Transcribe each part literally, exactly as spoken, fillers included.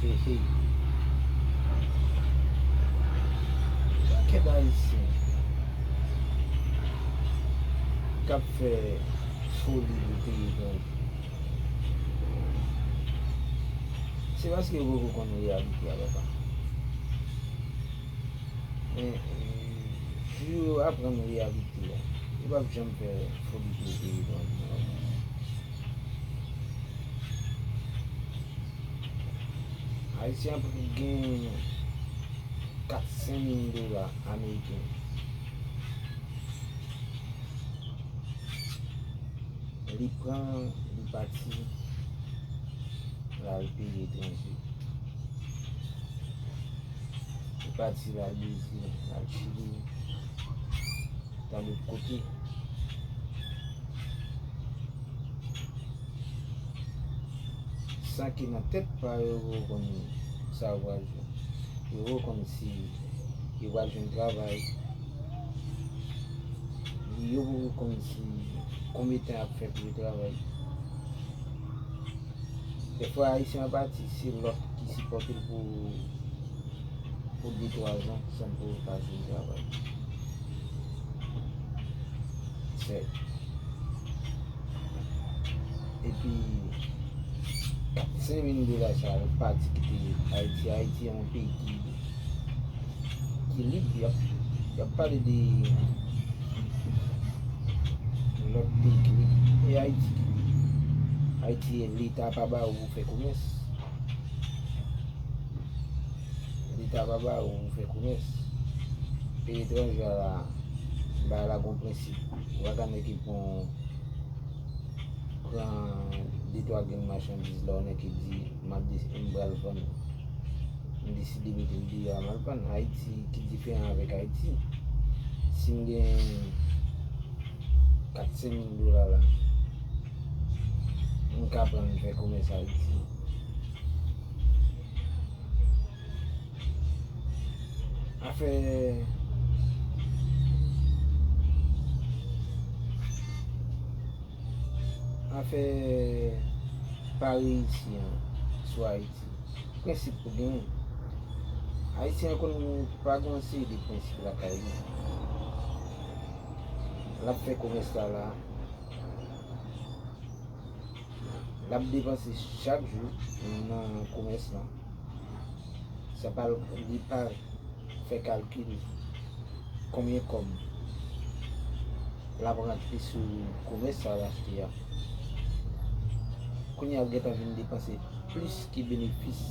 Hey, hey. Pakèt Ayisyen k ap fè foli pou peyi etranje. Se paske yo poko konn reyalite a, papa. Men, eh, pou yo aprann reyalite a, yo p ap janm fè foli pou yo peyi etranje, non. Ayisyen ap gen kat, senk mil dola ameriken. Li pran, li pati, l al peyi etranje. Li pati, l al Brezil, l al Chili, tan lòt kote. San ke nan tèt pa yo, yo poko konn sa yo pral jwenn. Yo poko konn si yo pral jwenn travay. Yo poko konn si konbyen tan y ap fè pou yo travay. Dèfwa, Ayisyen an pati, se lòt ki sipòte l pou, pou de, twa zan, san pou l pa jwenn travay. Sè. Epi, kat, senk mil dola sa yo pati kite Ayiti. Ayiti se yon peyi ki, ki lib. Y ap, y ap pale de lòt peyi ki lib. E Ayiti ki lib. Ayiti, Leta pa ba ou pou fè komès. Leta pa ba ou pou fè komès. Peyi etranje a la, bagay la gon prensip. Ou pa ka nèk ki pran, pran de, twa grenn machandiz la, ou nèk ki di, "M ap desi-, m pral vann. M deside mete l deyò a, m al vann." Ayiti ki diferan avèk Ayiti. Si m gen kat, senk mil dola la, m ka pran l fè komès Ayiti. Afè, afè pa reyisi an sou Ayiti. Prensip pou genyen. Ayisyen an konn pa gen yon seri de prensip lakay li. L ap fè komès la la. L ap depanse chak jou nan komès lan. Sa pa, li pa fè kalkil konbyen kòb l ap rantre sou komès sa l achte a. Kounye a, l gentan vin depanse plis ke benefis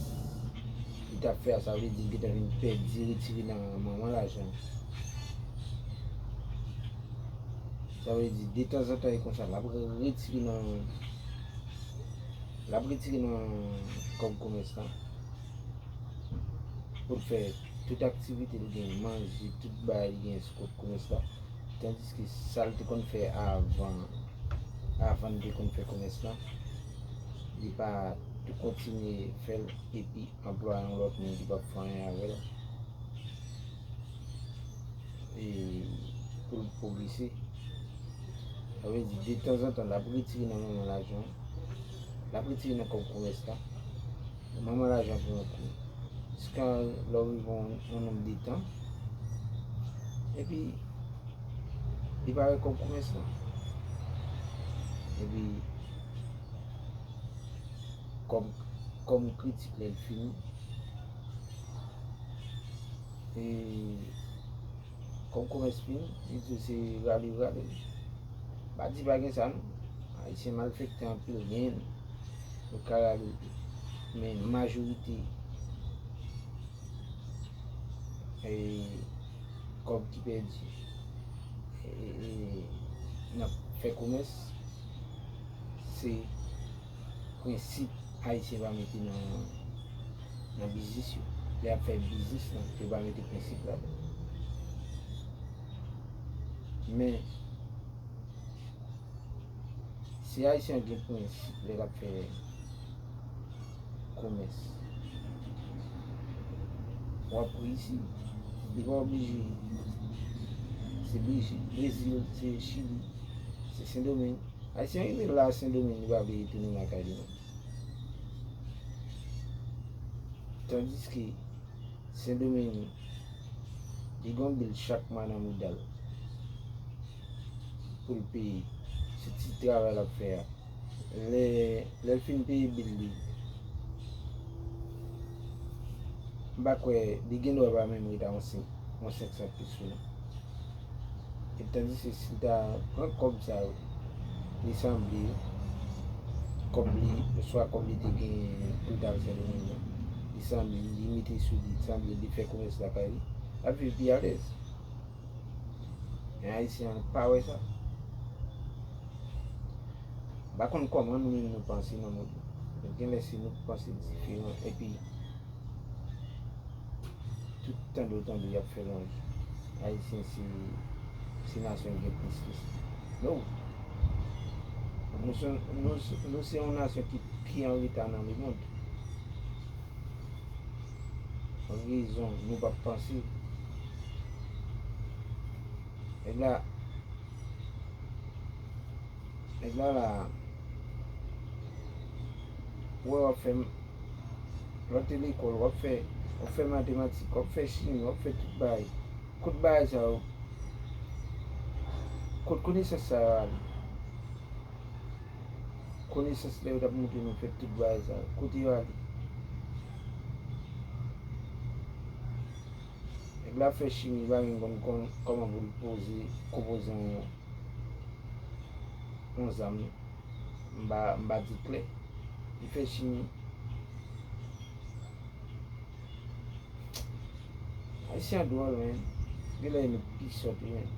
li t ap fè a, sa vle di l gentan vin pèdi, retire nan manman lajan. Sa vle di, detanzantan, e konsa, l ap retire nan, l ap retire nan kòb komès lan pou l fè tout aktivite l gen, manje, tout bagay li gen sou kòb komès la. Tandiske sa l te konn fè avan, avan l te konn fè komès lan, li pa tou kontinye fè l, epi anplwaye yon lòt moun ki p ap fè anyen avè l, e pou l pwogrese. Sa vle di, detanzantan, l ap retire nan manman lajan, l ap retire nan kòb komès la. Manman lajan pran yon kou. Jiska lè w rive yon, yon nonb de tan, epi li pa wè kòb komès lan. Epi, kòm, kòm kritik lè l fini, e kòm komès fini, li di w se rale, rale. Pa di pa gen sa, non. Ayisyen malfektè anpil, gen yo ka rale, men majorite, e, kòb ki pèdi, e, e, nan fè komès, se prensip Ayisyen pa mete nan, nan biznis yo. Lè y ap fè biznis lan, yo pa mete prensip ladan. Men, si Ayisyen an gen prensip lè l ap fè komès, w ap reyisi. Li pa oblije, se Brezi-, Brezil, se Chili, se Sendomeng. Ayisyen rive la Sendomeng, li pa vle retounen lakay li non. Tandiske Sendomeng, li gen yon bil chak mwa nan mouda l pou l peye. Se ti travay l ap fè a. Lè, lè l fin peye bil li, m pa kwè li gen dwa pa menm ret a yon senk, yon senk san peso non. E tandiske si l ta pran kòb sa yo, li sanble kòb li, oswa kòb li te genyen pou l t al Sendomeng nan, li sanble li mete sou li, li sanble li fè komès lakay li, l ap viv pi alèz. Men Ayisyen an pa wè sa. M pa konn kòman nou menm nou panse nan mond lan. Gen lè se nou k panse diferan, epi tout tande w tande y ap fè lonj. Ayisyen se, se nasyon ki gen plis risk. No. Nou se, nou, se- nou se yon nasyon ki, ki an reta nan lemonn. Rezon nou p ap panse. Nèg la, nèg la la, wè w ap fè, lè w te lekòl, w ap fè, w ap fè matematik, w ap fè chimi, w ap fè tout bagay. Kot bagay sa yo, kot konesans sa yo ale? Konesans lè yo t ap montre nou fè tout bagay sa yo, kote yo ale? Nèg la fè chimi, li pa menm konn, konn kòman pou l poze, konpoze yon, yon zam. M pa, m pa di klè. Li fè chimi. Ayisyen an dwòl, men. Gen lè nou pi sòt, wi, men.